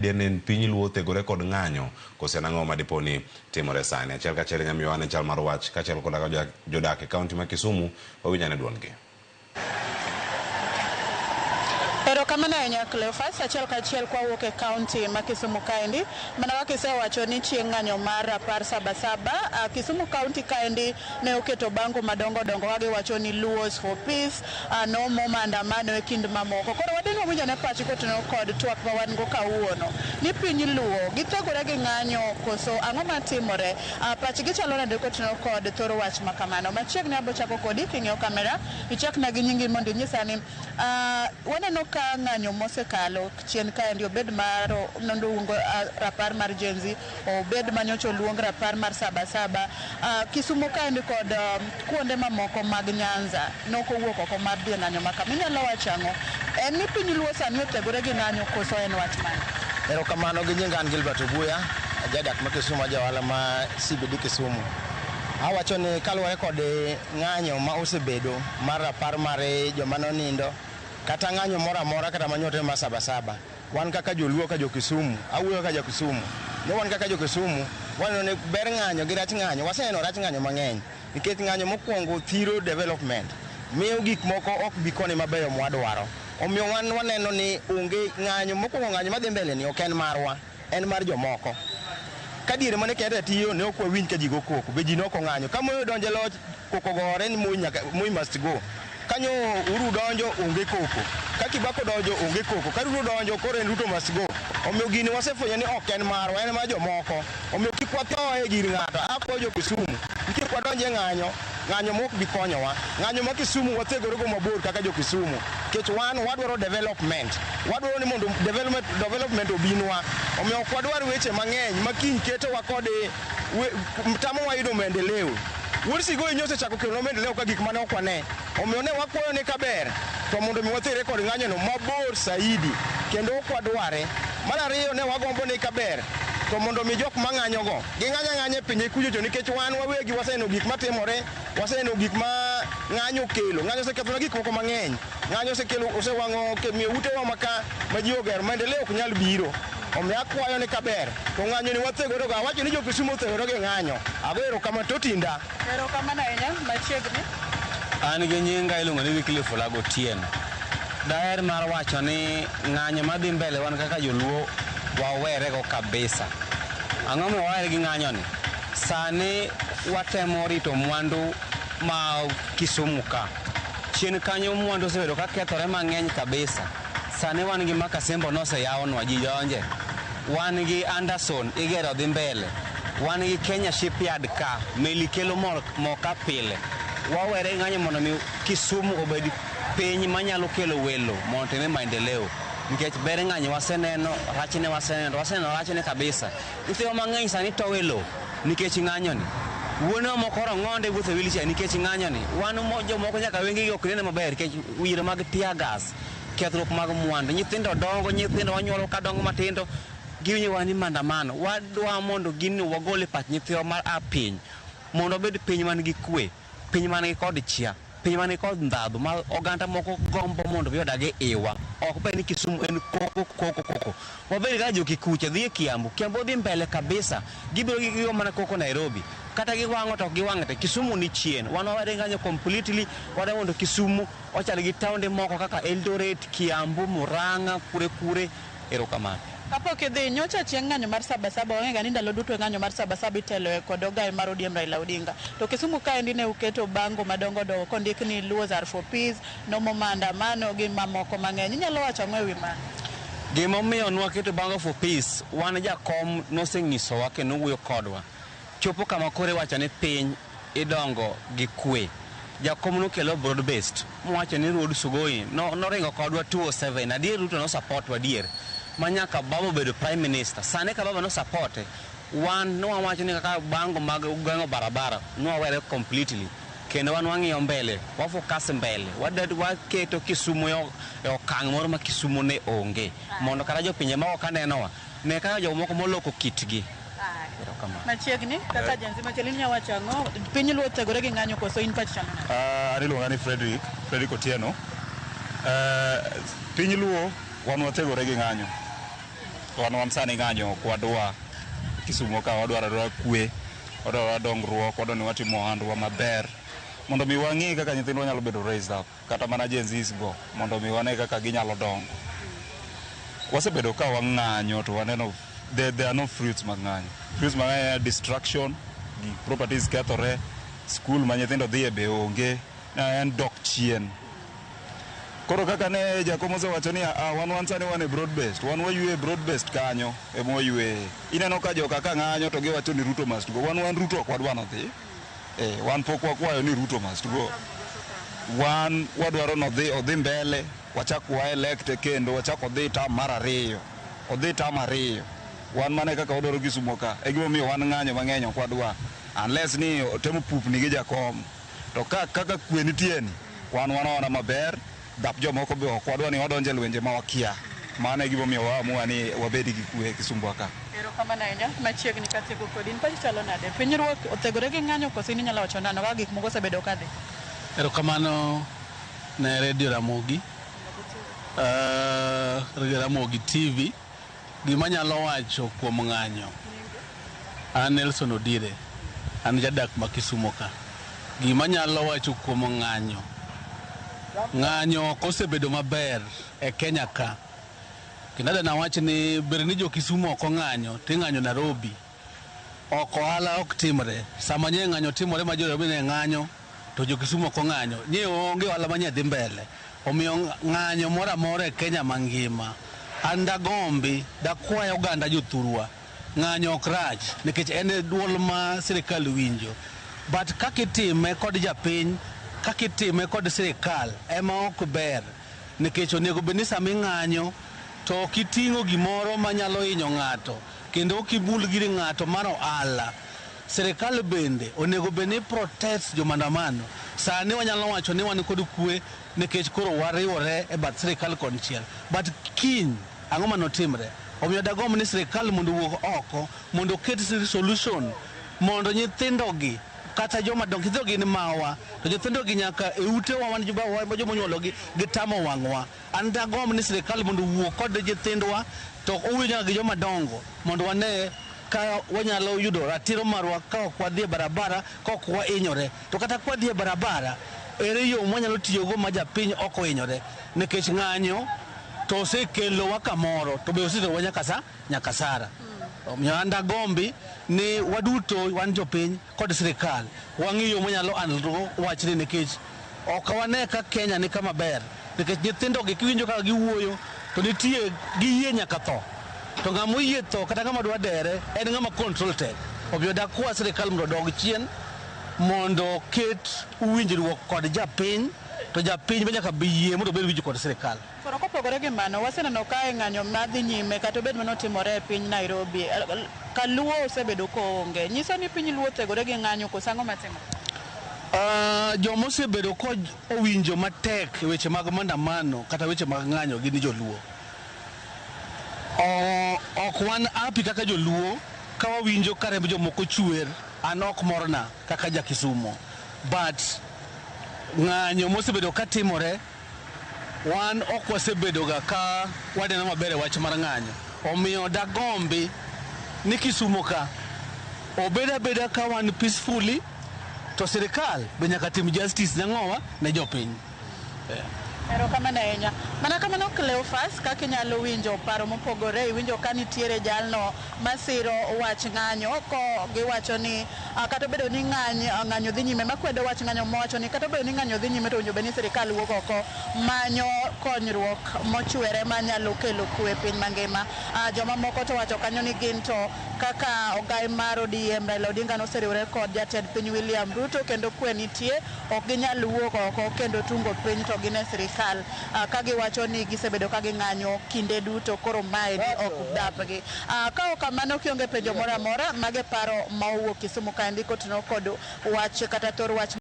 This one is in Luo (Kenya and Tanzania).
Adier ni piny Luo othegore kod ng'anyo kose en ang'o ma dipo ni timore sani? Achiel kachiel inya miyowa ane chal mar wach kaachiel koda jodak e kaunti ma Kisumu wawinj ane duondgi. Erokamano ahinya Cleophas, achiel kachiel kwawuok e kaunti ma Kisumu kaendi, mana kaka isewacho ni chieng' ng'anyo mar rapar saba saba, Kisumu kaunti kaendi ne oketo bango madongo dongo ka giwacho ni Luos for peace, no more maandamano e kind mamoko. Koro wadhi ni wawinj ane pachi kotenore kod twak ma wan go kawuono ni piny Luo githegore gi ng'anyo koso ang'o matimore? Pachgi chalo nade kotenore kod thoro wach ma kamano? Machiegni abo chako kodi king'iyo kamera, ichakna gi nyingi mondo inyisa ni waneno ka ng'anyo mosekalo chien kaendi obed mar noluongo rapar mar Gen Z, obed manyocha oluong rapar mar saba saba, Kisumu kaendi kod kuonde mamoko mag Nyanza nokowuok oko mar dhi e ng'anyo ma kama. Inyalo wacho ang'o? En ni piny Luo sani othegore gi ng'anyo koso en wach mane? Erokamano gi nyinga an Gilbert Obuya, ajadak ma Kisumu, aja ohala ma CBD Kisumu. Awacho ni kaluwore kod ng'anyo ma osebedo mar rapar mar joma nonindo kata ng'anyo moro amora kata manyote mar saba saba, wan kaka joluo ka jo Kisumu, awuoyo kaka ja Kisumu, ni wan kaka jo Kisumu waneno ni ber ng'anyo gi rach ng'anyo, waseneno rach ng'anyo mang'eny nikech ng'anyo mokwongo thiro development, miyo gik moko ok bi koni mabeyo mwadwaro. Omiyo wan waneno ni onge ng'anyo, mokwongo ng'anyo madhi mbele ni ok en marwa, en mar jomoko. Ka diere mane Kenyatta tiyo ne ok wawinj ka ji go koko, be ji ne ok ong'anyo. Ka Moi odonjo e loch, koko gore ni Moi nyaka, Moi must go. Kanyo Uhuru donjo onge koko. Ka Kibaki odonjo onge koko. Ka Ruto odonjo koro en Ruto must go. Omiyo gini wasefwenyo ni ok en marwa, en mar jomoko. Omiyo kik wathoe gir ng'ato. Akwayo jo Kisumu ni kik wadonj e ng'anyo, ng'anyo mok bi konyowa. Ng'anyo ma Kisumu wathegore go mabor kaka jo Kisumu. Nikech wan wadwaro development. Wadwaro ni mondo development, development obinwa. Omiyo ok wadwar weche mang'eny ma kiny ketowa kod tamowa yudo maendeleo. Wuod Sigoi nyocha osechako kelonwa maendeleo ka gik mane ok wane. Omiyo ne wakwayo ni kaber to mondo mi wathegre kod ng'anyono mabor saidi kendo ok wadware. Mar ariyo ne wagombo ni kaber to mondo mi jok mang'anyogo ging'any ang'anya e pinje kuchocho nikech wan wawegi waseneno gik matimore, waseneno gik ma ng'anyo okelo. Ng'anyo osekethonwa gik moko mang'eny. Ng'anyo osekelo, osewang'o miyo utewa ma ka ma ji ogero, maendeleo ok nyal biro. Omiyo akwayo ni kaber to ng'anyo ni wathegore go. Awacho ni jo Kisumu othegore gi ng'anyo. Ago erokamano Totinda. Erokamano ahinya, machiegni. An gi nyinga iluongo ni Wycliffe Olago Otieno. Daher mar wacho ni ng'anyo madhi mbele wan kaka joluo wawere go kabisa. Ang'o momiyo wawere gi ng'anyo ni? Sani watemo rito mwandu ma Kisumu ka. Chien kanyo mwandu osebedo ka kethore mang'eny kabisa. Sani wan gi Makasembo noseyawnwa, ji donje. Wan gi Anderson igero dhi mbele. Wan gi Kenya Shipyard ka, meli kelo mo ka pile. Wawere ng'anyo mondo mi Kisumu obed piny manyalo kelo welo mondo otime maendeleo. Nikech ber ng'anyo waseneno, rachne waseneno, to waseneno rachne kabisa. Nyithiwa mang'eny sani tow e lowo nikech ng'anyo ni. Wuonewa moko rong'onde wuotho e wheelchair nikech ng'anyo ni. Wan jomoko nyaka wengegi ok nene maber nikech yore mag tear gas, kethruok mag mwandu. Nyithindo dongo, nyithindo wanyuolo ka dongo matindo, giwinjo ni maandamano. Wadwa mondo gini wagol e pach nyithiwa mar a piny mondo wabed piny man gi kwe, piny man gi kod chia, piny man gi kod ndhadhu ma oganda moko gombo mondo obi odag e iwa. Ok ber ni Kisumu en koko koko koko. Wabed kaka jo Kikucha dhi e Kiambu. Kiambu odhi mbele kabisa. Gibiro gigo mana koko Nairobi. Kata giwang'o to ok giwang' te. Kisumu ni chien. Wan wawere ng'anyo completely. Wadwa mondo Kisumu ochal gi taonde moko kaka Eldoret, Kiambu, Murang'a, kure kure. Erokamano. Kapok idhi, nyocha chieng' ng'anyo mar saba saba wang'e ga ni ndalo duto ng'anyo mar saba saba iteloe kod ogaye mar ODM Raila Odinga. To Kisumu kaendi ne uketo bango madongo dongo kondik ni Luos are for peace, no more maandamano gi mamoko mang'eny. Inyalo wacho ang'o e wi mano? Gimomiyo nwaketo bango for peace, wan jakom noseng'isowa kendo owuoyo kodwa. Chopo kama koro iwacho ni piny idongo gi kwe. Jakom nokelo broad based mowacho ni Ruod Sugoi noringo kodwa 2007. Adier Ruto no support wa adier ma nyaka baba obedo prime minister. Sani ka baba no support wan nwawacho ni kaka bango mag geng'o barabara nwawere completely kendo wan wang'iyo mbele, wa focus mbele, waketo Kisumu e okang' moro ma Kisumu ne onge mondo kata jopinje maoko ka nenowa ne kaka jomoko moloko kitgi. Erokamano. Machiegni, kaka Gen Z machielo inyalo wacho ang'o? Piny Luo othegore gi ng'anyo koso in pachi chalo nade? An iluonga ni Frederick, Frederick Otieno. Piny Luo wan wathegore gi ng'anyo. To wan wan sani ng'anyo ok wadwa Kisumo ka wadwaro adwara kwe, wadwaro dongruok, wadwaro ni watimo ohandwa maber. Mondo mi wang'e kaka nyithindwa nyalo bedo raised up, kata mana Gen Zs go, mondo mi wane kaka ginyalo dongo. Wasebedo ka wang'anyo to waneno there are no fruits mag ng'anyo. Fruits mag ng'anyo en destruction, gi properties kethore, school ma nyithindo dhiye be onge, en dok chien. Koro kaka ne jakom osewacho ni ah, wan wan sani wan e broad based, wan wayueyo e broad based kanyo ema wayueye. Ineno ka joka ka ng'anyo to giwacho ni Ruto must go. Wan wan Ruto ok wadwa nodhi. Eh, wan pok wakwayo ni Ruto must go. Wan wadwaro nodhi odhi mbele, wachak wa elect kendo, wachak odhi term mar ariyo. Odhi term ariyo. Wan mana e kaka wadwaro Kisumo ka. E gimomiyo wan ng'anyo mang'eny ok wadwa. Unless ni otemo pupni gi jakom. To ka kaka kwe nitie ni, wan wan maber, dhap jomoko be ok wadwa ni wadonje lwenje ma wakia. Mano e gimomiyo waamua ni wabed gi kwe Kisumbwa ka. Erokamano ahinya. Machiegni katieko kodi. In pachi chalo nade? Pinyruoth othegore gi ng'anyo koso in inyalo wacho nano kaka gik moko osebedo kadhi? Erokamano ne Radio Ramogi, Ramogi TV. Gima anyalo wacho kuom ng'anyo, an Nelson Odire, an jadak ma Kisumo ka. Gima anyalo wacho kuom ng'anyo, ng'anyo ok osebedo maber e Kenya ka. Kendo adwa nawach ni ber ni jo Kisumo ok ong'anyo, ting'anyo Nairobi. Ok ohala ok timre. Sama nye ng'anyo timore ma jo Nairobi ne ng'anyo, to jo Kisumo ok ong'anyo. Nye onge ohala ma nye dhi mbele. Omiyo ng'anyo moro amora e Kenya mangima, an dagombi, dakwayo oganda jothurwa, ng'anyo ok rach nikech en e duol ma sirikal winjo. But kaka itime kod japiny, kaka itime kod sirikal ema ok ber. Nikech onego bed ni sama ing'anyo to ok iting'o gimoro manyalo hinyo ng'ato kendo ok ibul gir ng'ato mar ohala. Sirikal bende onego bed ni protect jo maandamano. Sani wanyalo wacho ni wan kod kwe nikech koro wariwore e bath sirikal konchiel. But kiny ang'o manotimre? Omiyo dagomb ni sirikal mondo owuog oko mondo oket solution mondo nyithindogi kata joma dongo, nyithindo gin mawa, to nyithindo gi nyaka e utewa wan joma onyuologi gitamo wang'wa. An dagomb ni sirikal mondo owuo kod nyithindwa to owuoyo nyaka gi joma dongo mondo wane ka wanyalo yudo ratiro marwa ka ok wadhi e barabara, ka ok wahinyore. To kata ka wadhi e barabara, ere yo mwanyalo tiyogo ma japiny ok ohinyore? Nikech ng'anyo to osekelowa kamoro to be oseterowa nyaka sa nyaka sara. Omiyo an dagombi ni waduto wan jopiny kod sirikal wang'i yo mwanyalo handle wachni nikech ok wane ka Kenya ni kama ber nikech nyithindo gi kiwinjo kaka giwuoyo to nitie giyie nyaka tho. To ng'ama oyie tho kata ng'ama dwa dere en ng'ama control tek. Omiyo dakwa sirikal mondo odog chien mondo oket winjruok kod japiny to japiny be nyaka bi yie mondo obed winjruok kod sirikal. Koro kopogore gi mano, waseneno kae ng'anyo madhi nyime kata obed manotimore e piny Nairobi. Kaluo osebedo koonge. Nyiso ni piny Luo othegore gi ng'anyo koso ang'o matimore? Joma osebedo ko owinjo matek e weche mag maandamano kata weche mag ng'anyo gin joluo. Ok wan happy kaka joluo ka wawinjo ka remb jomoko chwer, an ok morna kaka ja Kisumo. But ng'anyo mosebedo katimore wan ok wasebedo ga ka waneno maber e wach mar ng'anyo. Omiyo dagombi ni Kisumo ka obed abeda ka wan peacefully to sirikal be nyaka tim justice ne ng'owa ne jopiny. Erokamano ahinya. Mana kamano Cleophas, kaka inyalo winjo paro mopogore, iwinjo ka nitiere jalno masiro wach ng'anyo ko giwacho ni kata obedo ni ng'anyo dhi nyime, makwedo wach ng'anyo mowacho ni kata obedo ni ng'anyo dhi nyime to owinjo bed ni sirikal wuok oko manyo konyruok mochwere manyalo kelo kwe e piny mangima. Joma moko to wacho kanyo ni gin to kaka ogai mar ODM Raila Odinga noseriwore kod jatend piny William Ruto kendo kwe nitie, ok ginyal wuok oko kendo tungo piny to gin e sirikal. Ka giwacho ni gisebedo ka ging'anyo kinde duto koro mae ni ok dapgi. Ka ok kamano kionge penjo moro amora, mage paro ma owuok Kisumu kaendi kotenore kod wach kata thor wach.